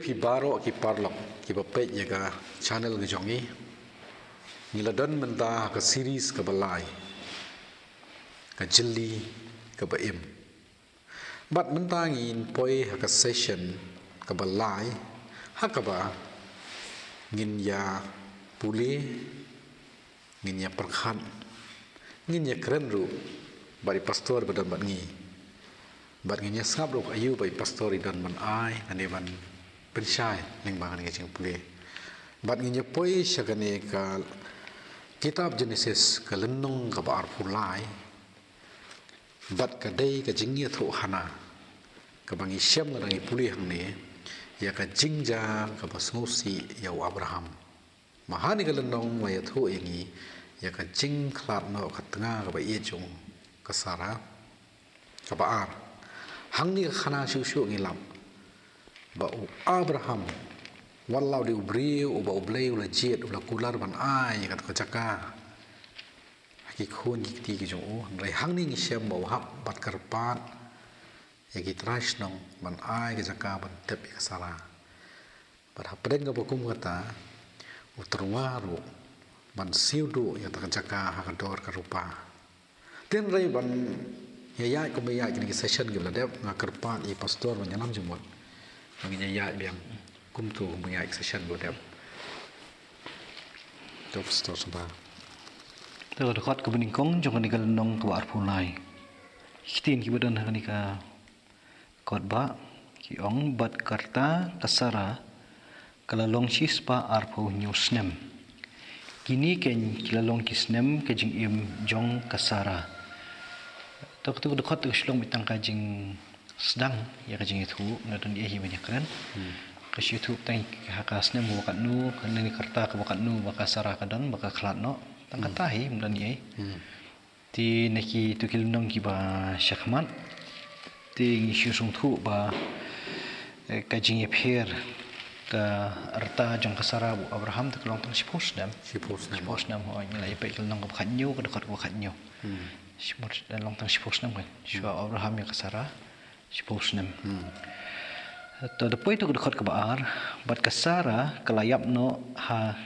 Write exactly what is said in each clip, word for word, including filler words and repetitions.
Ki baroh ki paralok kiba peit ïa ka channel ka jong ngi. Ngi la don mynta ha ka series kaba lai, ka jylli kaba im. Bad mynta ngin poi ha ka session kaba lai, ha kaba ngin ïa pule, ngin ïa pyrkhat, ngin ïa kren ruh bad i pastor ba don bad ngi. Bad ngin ïa sngap ruh aïu ba i pastor i don ban ai, lane ban pynshai lyngba kane ka jingpule. Bad ngin ïa poi sha kane ka kitab Genesis, ka lynnong kaba arphew lai. Bad ka dei ka jingïathuhkhana kaba ngi shem lada ngi pule hangne ïa ka jingjia kaba sngewsih ïa u Abraham. Ma ha kane ka lynnong la ïathuh ïa ngi ïa ka jingkhlad noh ka tnga kaba ïeit jong ka Sara. Kaba ar, hangne ka khana shuh shuh ngi lap ba u Abraham, wat la u dei u briew uba U Blei u la jied, u la kular ban ai ïa kata ka jaka ha ki khun ki kti ki jong u, hynrei hangne ngi shem ba u hap ban kyrpad ïa ki trai shnong ban ai ka jaka ban tep ïa ka Sara. Bad hapdeng kaba kum kata, u tyrwa ruh ban siew duh ïa kata ka jaka ha ka dor ka rupa. Te hynrei ban ïa ïaid kumba ïaid kine ki session kiba la dep, nga kyrpad ïa i pastor ban ïalam jingmut. Ban ngin ïa ïaid biang kumto kumba ïaid ki session kiba la dep. To pastor sngewbha. Te ka dkhot kaba nyngkong jong kane ka lynnong kaba arphew lai. Ki ktien kiba don ha kane ka kot ba ki ong, bad ka rta ka Sara ka la long shispah arphew hynñiew snem. Kine kein ki la long ki snem ka jingim jong ka Sara. To katu ka dkhot ka shu long beit tang ka jingsdang ïa ka jingïathuh, na don ei ei ban ïakren. Ka shu ïathuh tang ha ka snem ba katno, ka lane ka rta kaba katno ba ka Sara ka don ba ka khlad noh. Tang kata hi, ym don ei ei. Te na kitu ki lynnong kiba shakhmat, te ngi shu sngewthuh ba, eh, ka jingïapher ka rta jong ka Sara bad u Abraham te ka long tang shiphew snem. Shiphew snem. Shiphew snem, hooid, ngi la ïa peit ka lynnong kaba khathynñiew, ka dkhot kaba khathynñiew. Shiphew, long tang shiphew snem kan. Shuwa u Abraham ïa ka Sara shiphew snem. To da poi to ka dkhot kaba ar, bad ka Sara ka la ïap noh ha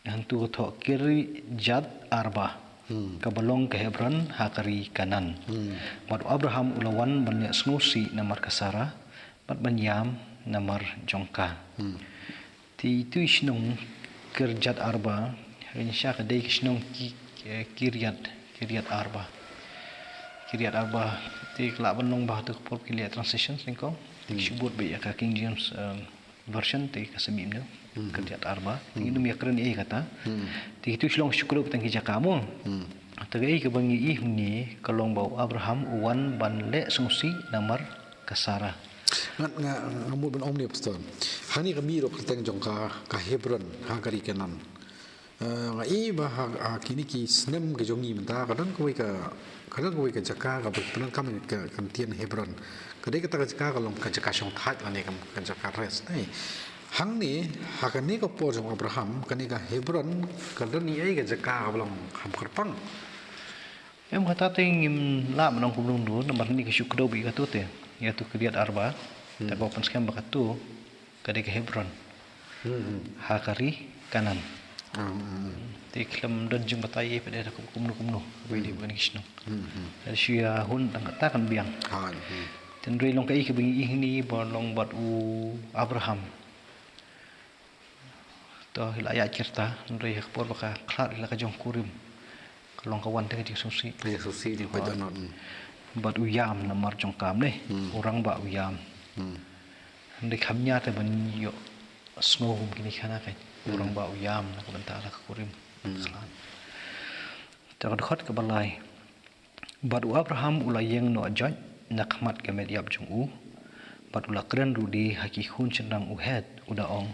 hangtu ka thoh Kirjat Arba, kaba long ka Hebron ha ka ri Kanaan. Bad u Abraham u la wan ban leh sngewsih namar ka Sara, bad ban ïam namar jong ka. Te itu i shnong Kirjat Arba, hynrei shisha ka dei ka shnong ki, eh, Kirjat, Kirjat Arba. Kirjat Arba, te ka lah ban long ba ha tu ka por ki leh translation nyngkong. Te ki shu bud beit ïa ka King James, em, version te ka sa mih mynno. Kirjat Arba. Te ngin ym ïakren ei kata. Te kitu shu long shu kdew tang ki jaka mo. Te kaei kaba ngi ïohi hangne ka long ba u Abraham u wan ban leh sngewsih namar ka Sara. Nga, nga, nga mut ban ong ne, pastor. Hangne ka mih ruh kyrteng jong ka, ka Hebron, ha ka ri Kanaan. Eh, nga i ba ha, ha kine ki snem ki jong ngi mynta, ka don kawei ka, ka don kawei ka jaka kaba pyndonkam ka, ka ktien Hebron. Ka dei kata ka jaka ka long ka jaka shongthait lane ka, ka jaka rest, eh. Hangne, ha kane ka por jong u Abraham, kane ka Hebron ka don ei ei ka jaka kaba long kham kyrpang. Em, kata te ngim lah ban ong kumno kumno, namar hangne ka shu kdew beit ïa katu te. Ïa katu Kirjat Arba. Te kaba pynskhem ba katu ka dei ka Hebron. Ha ka ri Kanaan. Te khlem don jingbatai ei pat da kumno kumno. Ba dei ba kane ka shnong. Te shu ïa hun tang kata kan biang. Te hynrei long kaei kaba ngi ïohi hangne ba long bad u Abraham. To hi la ïa ki rta, hynrei ha ka por ba ka khlad hi la ka jong kurim. Ka long ka wan te ka jingsngewsih. Ka jingsngewsih jingpait dohnud. Bad u ïam namar jong ka ne. U rangbah u ïam. Hynrei kham ïa te ban ïoh sngew kum kine ki khana ka. U rangbah u ïam na ka bynta la ka kurim. Khlad. Te ka dkhot kaba lai. Bad u Abraham u la ïeng noh joit na khmat ka met ïap jong u. Bad u la kren ruh de ha ki khun shynrang u Het, u da ong.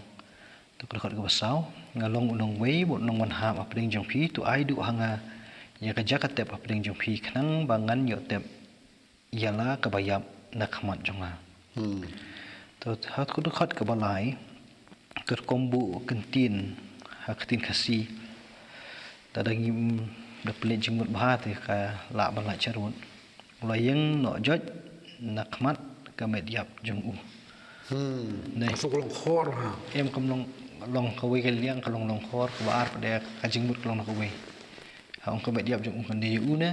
To ka dkhot kaba saw, nga long u nongwei bad u nongwan hap hapdeng jong phi, to ai duh ha nga ïa ka jaka tep hapdeng jong phi khnang ba ngan ïoh tep ïa la kaba ïap na khmat jong nga. To ha ka dkhot kaba lai, ka rukom buh ktien ha ka ktien Khasi. Lada ngim da pynleit jingmut bha te ka lah ban lait sharud. U la ïeng noh joit na khmat ka met ïap jong u. Hmm. Neh. Ka suk long khor ha. Em kam long, long kawei ka liang ka long long khor, kaba ar pat de ka jingmut ka long na kawei. Ha ong ka met ïap jong u kan dei u ne.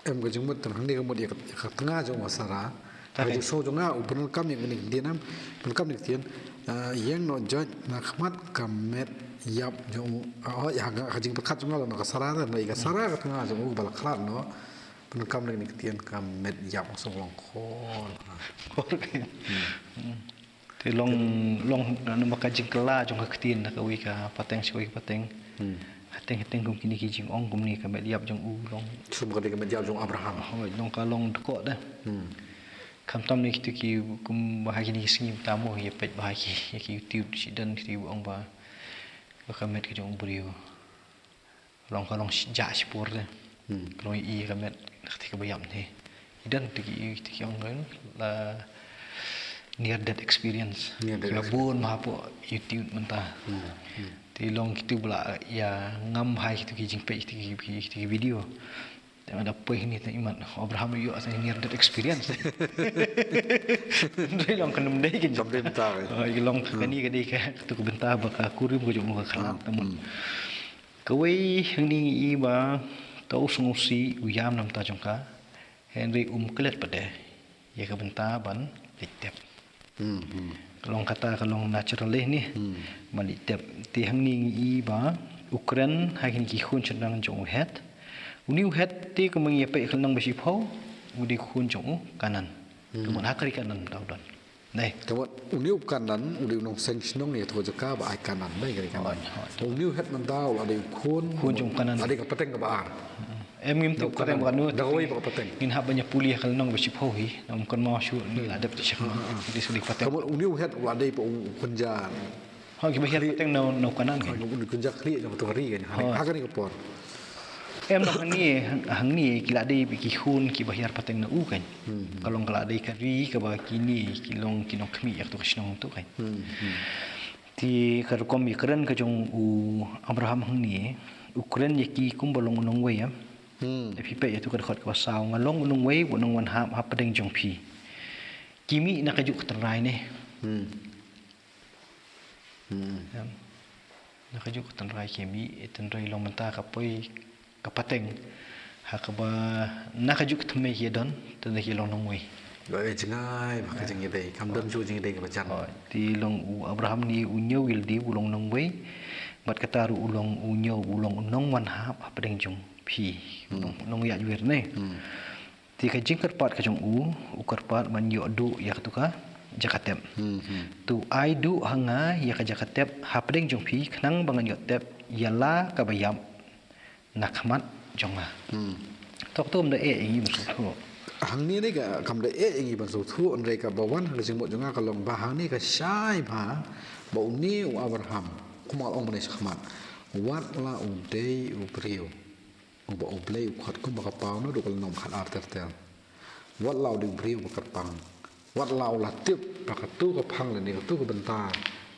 Em ka jingmut tang hangne ka mut ïa ka, ïa ka tnga jong u Sara. Ka jingsngew jong nga u pyndonkam ïa kane ka ktien em. Pyndonkam ïa ka ktien, ah, ïeng noh joit na khmat ka met ïap jong u. Ah, oh, ïa ka, ka jingpyrkhat jong nga la na ka Sara na, na ïa ka Sara ka tnga jong u ba la khlad noh. Pyndonkam ïa kane ka ktien ka met ïap ka suk long khor. Khor. Hmm. Te long, long, namar ka jingkylla jong ka ktien na kawei ka pateng sha kawei ka pateng. Hmm. Hateng, hateng kum kine ki jingong kumne ka met ïap jong u long. Sum ka dei ka met ïap jong Abraham. Hooid, long ka long dkoh da. Hmm. Khamtam ne kito ki kum ba ha kine ki sngi mynta mo ïa peit ba ha ki, ïa ki YouTube shi don kito ki ong ba, ba ka met ka jong u briew. Long ka long shi-, jah shipor de. Hmm. Ka long i ka met, na kti kaba ïap ne. I don kti ki, kti ki ong kan, la near death experience. Near death experience. Kiba bun ma hapoh YouTube mynta. Hmm, hmm. Te long kito ba la ïa ngam ha kito ki jingpeit kito ki, kito ki video. Te ma da poi ni te imat, Abraham ïoh sa near death experience. Te long kan ym dei kan. Kam dei mynta kan. Oh, i long kane ka dei ka, kito ka bynta ba ka kurim ka jong u ka khlad. Hmm, tamu. Hmm. Kawei hangne ngi i ba to u sngewsih u ïam na bynta jong ka, hynrei um klet pat de ïa ka bynta ban leit tep. Hmm, hmm. Ka long kata ka long natural eh ne. Hmm. Ban leit tep. Te hangne ngi i ba u kren ha kine ki khun shynrang jong u Heth. Une u Heth te kumba ngi ïa peit ka lynnong ba shiphew, u dei khun jong u Kanaan. Hmm. Kumba ha ka ri Kanaan ta u don. Neh. Te wat une u Kanaan, u dei u nongseng shnong ïa kata ka jaka ba ai Kanaan, neh, ka ri Kanaan. Hooid, hooid. Une u Heth mynta u la dei u khun, khun jong Kanaan. La dei ka pateng kaba ar. Hmm. Em ngim tip ka pateng ba kano, da kawei ba ka pateng. Ngin hap ban ïa pule ha ka lynnong ba shiphew hi, ngam kynmaw shuh ngi la dep te shakma. Hmm, hmm, hmm. Dei sha ka pateng. Te wat une u Heth u la dei pat u kynja. Ha, kiba hiar pateng na, na u Kanaan kan. Ha, u kynja khlieh jong kato ka ri kan. Ha, ha kane ka por. Em, na hangne, hangne ki la dei ki khun kiba hiar pateng na u kan. Hmm, hmm. Ka long ka la dei ka ri kaba kine ki long ki nongkhmih ïa kato ka shnong to kan. Hmm, hmm. Te ka rukom ïakren ka jong u Abraham hangne, u kren ïa ki kumba long u nongwei, em. Hmm. Te phi peit ïa kato ka dkhot kaba saw, nga long u nongwei, u nongwan hap hapdeng jong phi. Ki mih na kajuh ka tynrai ne. Hmm. Hmm. Em. Na kajuh ka tynrai ki mih, tynrai long mynta ka poi ka pateng. Ha kaba na kajuh ka thymmei ki don, tynrai ki long nongwei. Ba ka jngai, ba ka jingïadei. Kam don shuh jingïadei kaba jan. Oh, te long u Abraham ne u ñiew ïalade u long nongwei. Bad kata ruh u long u ñiew, u long u nongwan hap hapdeng jong phi. Hmm. Nong, nongïaid wir ne. Hmm. Te ka jingkyrpad ka jong u, u kyrpad ban ïoh duh ïa kato ka jaka tep. Hmm, hmm. To ai duh ha nga ïa ka jaka tep hapdeng jong phi khnang ba ngan ïoh tep ïa la kaba ïap na khmat jong nga. Hmm. To kato kam da eh ïa ngi ban sngewthuh. Hangne ne ka kam da eh ïa ngi ban sngewthuh, hynrei kaba wan ha ka jingmut jong nga ka long ba hangne ka shai bha ba une u Abraham, kumba nga la ong mynne shakhmat, wat la u dei u briew uba U Blei u khot kumba ka paw naduh ka lynnong khatar ter ter. Wat la u dei u briew uba kyrpang. Wat la u la tip ba kato ka phang lane kato ka bynta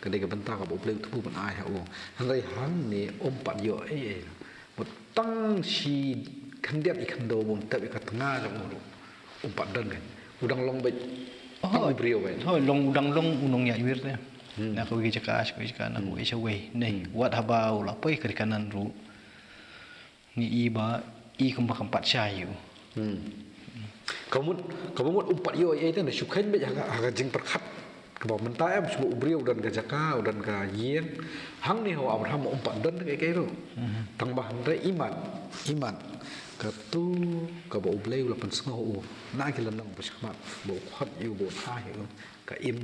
ka dei ka bynta kaba U Blei u thmu ban ai ha u. Hynrei hangne um pat ïoh ei ei. Mut tang shi khyndiat i khyndew bym tep ïa ka tnga jong u ruh. Um pat don kan. U dang long beit tang u briew beit. Hooid, long u dang long u nongïaid wir te. Hmm. Na kawei ka jaka sha kawei ka jaka, na kawei sha kawei. Neh, wat haba u la poi ka ri Kanaan ruh. Ngi i ba i kumba kam pat shai ïa u. Hmm. Ka mut, kaba mut um pat ïoh ei ei te, da shu kheiñ beit ha ka, ha ka jingpyrkhat. Kaba mynta em shu u briew u don ka jaka, u don ka ïing. Hangne ha u Abraham um pat don kaei kaei ruh. Hmm. Tang ba hynrei imat, imat. Kato kaba U Blei u la pynsngew u na ki lynnong ba shakhmat, ba u khot ïa u, ba u thaw ïa u. Ka im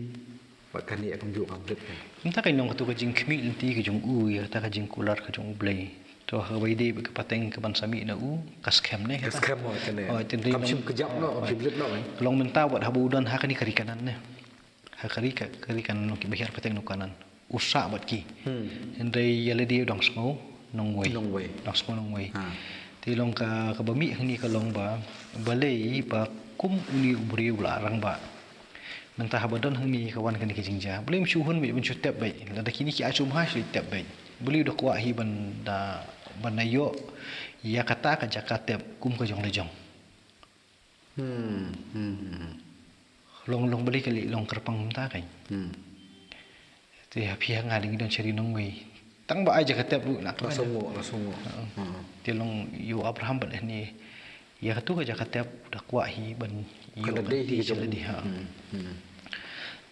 Bad kane ka kumjuh ka blit ka. Mynta ka long kato ka jingkhmih lynti ka jong u ïa kata ka jingkular ka jong U Blei. To ha kaba ïadei bad ka pateng kaban sa mih na u, ka skhem ne. Ka skhem mo kane. Oh, tynrai kam shym kjap noh, kam shym blit noh. Long mynta wat haba u don ha kane ka ri Kanaan ne. Ha ka ri ka, ka ri Kanaan long kiba hiar pateng na u Kanaan. U sah bad ki. Hmm. Hynrei ïa lade u dang sngew nongwei. Nongwei. Dang sngew nongwei. Ha. Te long ka, kaba mih hangne ka long ba, balei ba kum une u briew u la rangbah. Mynta haba don hangne ka wan kane ka jingjia. Balei ym shu hun beit, ym shu tep beit. Lada kine ki ai shuh ha shu tep beit. Balei u da kwah hi ban da, ban da ïoh ïa kata ka jaka tep kum ka jong la jong. Hmm, hmm, hmm. Long long bali kali long kyrpang mynta kai. Hmm. Te ha phi ha nga dang don shari nongwei. Tang ba ai jaka tep ruh na. La song mo, la song mo. Hmm. Te long ïa u Abraham bad hani. Ïa katu ka jaka tep da kwah hi ban ïoh ka dei hi ka jong u. Hmm.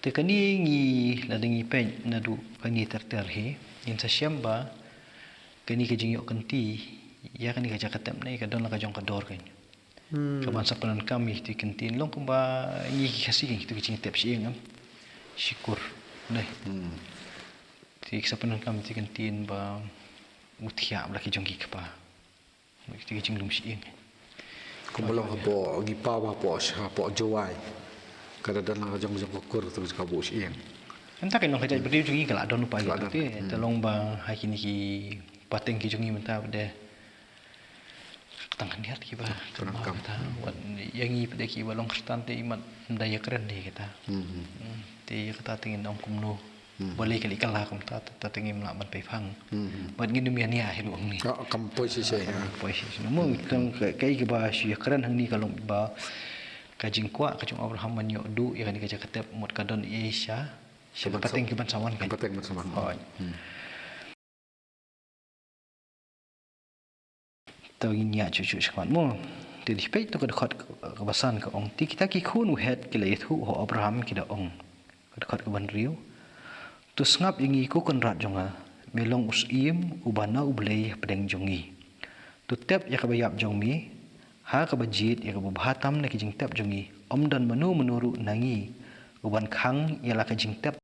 Te kane ngi la dang ngi peit naduh kane ter ter hi. Ngin sa shem ba kane ka jingïoh kynti ïa kane ka jaka tep ne ka don la ka jong ka dor kan. Hmm. Ka ban sa pyndonkam ïa kito ki ktien long kumba ngi ki Khasi ngi kito ki jingtep shyieng em. Shikur. Dei. Hmm. Te ki sa pyndonkam ïa kito ki ktien ba u thiah ba la ki jong ki kpa. Kito ki jinglum shyieng. Kumba long hapoh ngi pa ba hapoh sha hapoh Jowai. Ka da don la ka jong jong ka kur tu ka buh shyieng. Ynda ka long ka jait briew jong ngi ka la don u pa. Ka la don. Te, hmm, te long ba ha kine ki pateng ki jong ngi mynta ba de Tang khyndiat kiba tang kynmaw kata. Wat ïa ngi pat de kiba long Khristan te i mat ym da ïakren de kata. Hmm. Hmm. Te ïa kata te ngin ong kumno. Hmm. Balei ka leh ka la kumta te, te ngim lah ban pei phang. Hmm. Bad ngin ym ïa nia hi ruh ngi. Ah, kam poi shisha, ah, kam poi shisha. Mo tang ka, ka i kiba shu ïakren hangne ka long ba ka jingkwah ka jong Abraham ban ïoh duh ïa kane ka jaka tep mut ka don ïa sha. Sha ka pateng kiban sa wan ka. Pateng ban sa wan. Hooid. Hmm. Te ngin ïa shu shu shakhmat mo. Te dei peit to ka dkhot kaba san ka ong te kita ki khun u Het ki la ïathuh ha u Abraham ki da ong. Ka dkhot kaba hynriew. To sngap ïa ngi ko Kynrad jong nga, me long u syiem uba na U Blei hapdeng jong ngi. To tep ïa kaba ïap jong me ha kaba jied ïa kaba bha tam na ki jingtep jong ngi. Ym don mano mano ruh na ngi uban khang ïa la ka jingtep